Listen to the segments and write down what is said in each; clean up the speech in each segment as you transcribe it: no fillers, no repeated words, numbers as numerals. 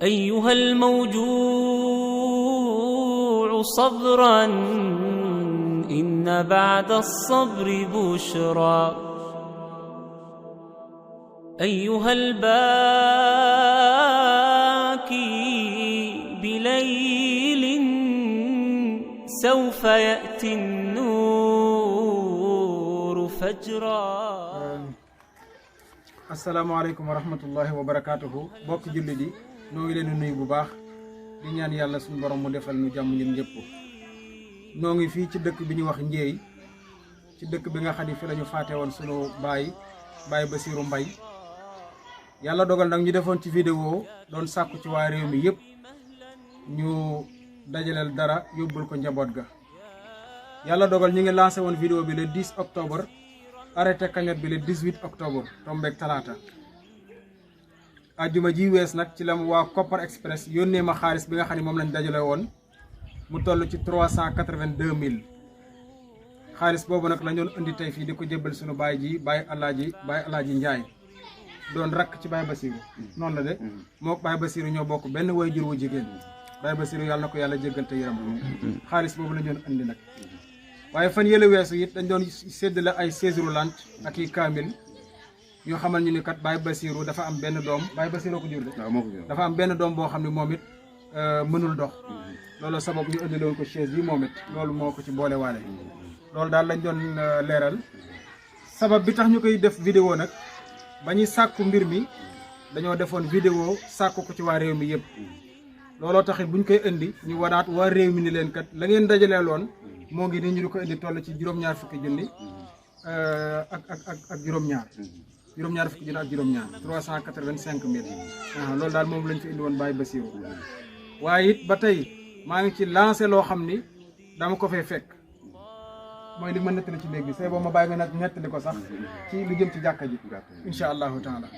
أيها الموجوع صبرا إن بعد الصبر بشرى. أيها الباكي بليل سوف يأتي النور فجرا. asalaamaaleykum wa rahmatullahi wa barakaatuhu bokk jullit yi noo ngi leen di nuyu bu baax di ñaan yàlla suñu borom mu defal nu jàmm ñun ñëpp. noo ngi fii ci dëkk bi ñu wax Njéey ci dëkk bi nga xam ne fi la ñu faate woon sunu baay Basiiru Mbay. yàlla dogal nag ñu defoon ci vidéo doon sàkku ci waa réew mi yëpp ñu dajaleel dara yóbbul ko njaboot ga. yàlla dogal ñu ngi lancé woon vidéo bi le 10 octobre arrêté cagnotte bi le 18 octobre tombeeg talaata. ajjuma ji wees nag ci la waa Kopar Express yónnee ma xaalis bi nga xam ne moom lañ dajale woon mu toll ci 382 000 xaalis boobu nag la doon indi tey fii di ko jébbal sunu baay ji baay Alaaji Njaay doon rakk ci baay Basiiru noonu la de moo baay Basiiru ñoo bokk benn waajur wu jigéen baay Basiiru yàlla na ko yàlla jéggal te yërëm xaalis boobu la doon indi nag. waaye fan yële weesu it dañ doon séddale ay chaise roulante ak i kaamil ñoo xamal ñu ni kat baay Basiiru dafa am benn doom baay Basiiru ko jur de dafa am benn doom boo xam ne moom it mënul dox loolu sabab ñu indi loon ko chaise yi moom it loolu moo ko ci boole waale loolu daal lañ doon leeral. sabab bi tax ñu koy def vidéo nag ba ñuy sàkku mbir mi dañoo defoon vidéo sàkku ko ci waa réew mi yëpp looloo taxit buñ koy indi ñu wanaat waa réew mi ni leen kat la ngeen dajaleeloon moo ngi nii ñu di ko indi toll ci juróom-ñaar fukki junni ak juróom-ñaar fukki junni ak juróom-ñaar 385 000 loolu daal moom lañ fi indi woon baay Basiiru. waaye it ba tey maa ngi ci lancé loo xam ni dama ko fay fekk mooy li ma nettali ci léegi c'est bon ma bàyyi nga nag nettali ko sax ci lu jëm ci jàkka ji incha allahu taala.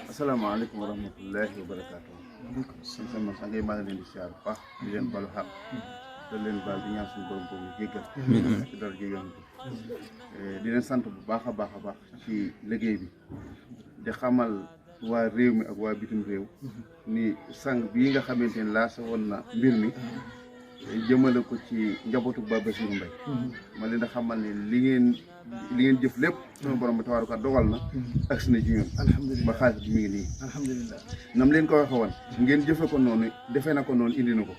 asalaamaaleykum wa rahmatullahi wa barakaatu. sama sang yi maa ngi leen di siyaar bu baax di leen balu xaq da leen baal di ñaan suñu borom boobu jéggal ci dara ji yoon di leen sant bu baax a baax ci liggéey bi di xamal waa réew mi ak waa bitim réew ni sang bii nga xamante ni laasa woon na mbir mi jëmale ko ci njabootu Baay Basiiru Mbay ma leen di xamal ne li ngeen jëf lépp sunu borom bi tabaaraka dogal na agsi na ci ñun ba xaalis bi mi ngi nii alhamdulilah nam leen ko waxe woon ngeen jëfe ko noonu defee na ko noonu indi na ko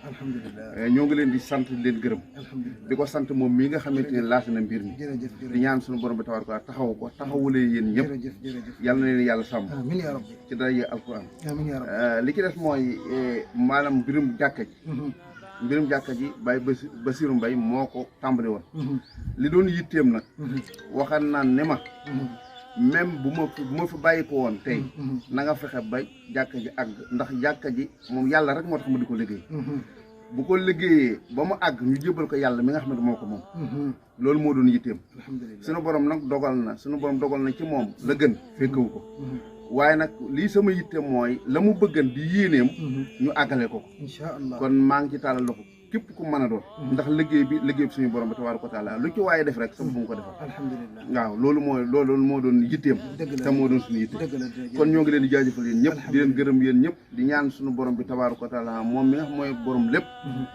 ñoo ngi leen di sant leen gërëm di ko sant moom mii nga xamante ne laata na mbir mi di ñaan sunu borom bi tabaaraka taxawu ko taxawulee yéen ñëpp yàlla na leen yàlla sàmm ci dara yi alquran li ci des mooy maanaam mbirum jàkka ji Baay Basiiru Mbay moo ko tàmbali woon li doon yitteem nag waxaan naan ne ma même bu ma fi bàyyi ko woon tey na nga fexe ba jàkka ji àgg ndax jàkka ji moom yàlla rek moo tax ma di ko liggéey bu ko liggéeyee ba mu àgg ñu jébal ko yàlla mi nga xam ne moo ko moom loolu moo doon yitteem sunu borom nag dogal na ci moom la gën fekkewu ko waaye nag lii sama yitte mooy la mu bëggan di yéeneem ñu àggale ko incha allah kon maa ngi ci tàllal loxo képp ku mën a doon ndax liggéey bi suñu borom bi tabaaraka wa taala lu ci waaye def rek sama fu mu ko defal alhamdulilah waaw loolu moo doon yitteem te moo doon suñu yitte kon ñoo ngi leen di jaajëfal yéen ñëpp di leen gërëm yéen ñëpp di ñaan suñu borom bi tabaaraka wa taala moom mi nga xam mooy borom lépp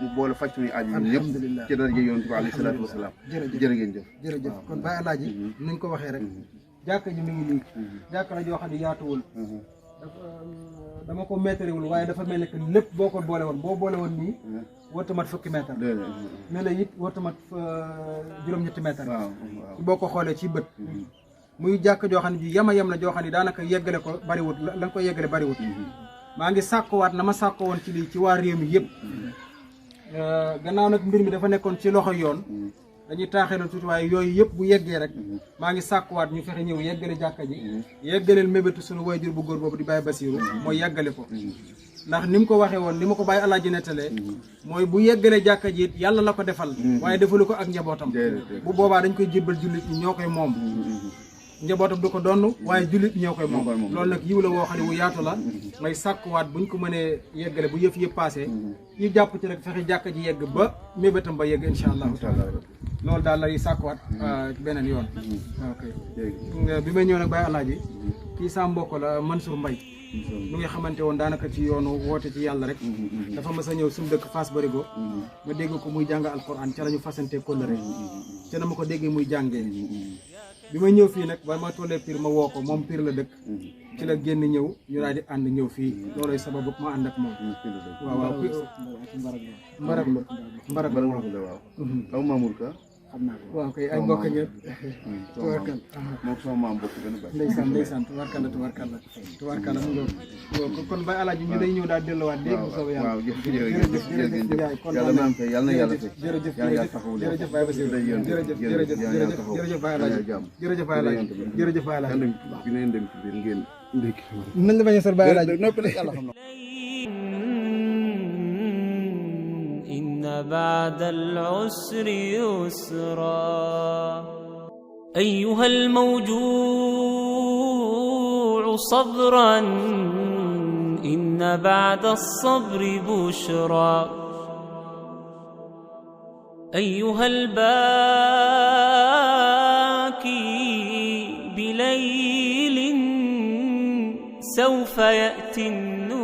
mu boole faj suñuy aaju ñun ñëpp ci daraja yonent bi alayhi salaatu wa salaam jërë ngeen jëf kon Baay Alaaji nañ ko waxee rek jàkka ji mi ngi nii jàkka la joo xam ne yaatuwul dama ko métréwul waaye dafa mel ne que lépp boo ko boole woon nii warta mat fukki mètre ne la it warta mat juróom-ñetti mètre boo ko xoolee ci bët muy jàkk joo xam ne ji yem la joo xam ne daanaka yeggale ko bariwut la nga ko yeggale bariwut maa ngi sàkkuwaat na ma sàkko woon ci lii ci waa réew mi yëpp gannaaw nag mbir mi dafa nekkoon ci loxo yoon dañuy taaxeeloon tuuti waaye yooyu yëpp bu yeggee rek maa ngi sàkkuwaat ñu fexe ñëw yeggale jàkka ji yeggaleel mébétu suñu waajur bu góor boobu di Baay Basiiru mooy yeggale ko ndax ni mu ko waxee woon ni ma ko Baay Alaaji nettalee mooy bu yeggalee jàkka ji it yàlla la ko defal waaye defalu ko ak njabootam bu boobaa dañ koy jébbal jullit ñi ñoo koy moom njabootam du ko donn waaye jullit ñoo koy moom loolu nag yiw la woo xam ne wu yaatu la may sàkkuwaat buñ ko mënee yeggale bu yëf yëpp passé ñu jàpp ci rek fexe jàkka ji yegg ba mébétam ba yegg incha allahu taala loolu daal lay sàkkuwaat beneen yoon ok bi may ñëw nag Baay Alaaji kii sa mbokk la Mansour Mbaye ñu ngi xamante woon daanaka ci yoonu woote ci yàlla rek dafa mas a ñëw suñu dëkk Fass Barigo ma dégg ko muy jàng alquran ca la ñu fasante kóllëre ca na ma ko déggee muy jàngee bi ma ñëw fii nag ba ma tollee Pire ma woo ko moom Pire la dëkk ci la génn ñëw ñu daal di ànd ñëw fii looloy sababu ma ànd ak moom waaw waaw mbarak waaw aw Mamour Ka waaw kay ay mbokk ngeen tubarkal moom sama maam bokk gën a bari ndeysaan tubarkal mu ngo kon Baye Alaaji ñu day ñëw daal delluwaat dégg bu soobee yàlla waaw jërëjëf yàlla na am fay yàlla na yàlla fay jërëjëf Baye Bassirou jërëjëf Baye Alaaji jërëjëf Baye Alaaji jërëjëf Baye Alaaji bi ngeen dem ci biir ngeen ndékki nañ la bañ a sor Baye Alaaji noppi rek yàlla xam na إن بعد العسر يسرا أيها الموجوع صبرا إن بعد الصبر بشرا أيها الباكي بليل سوف يأتي النور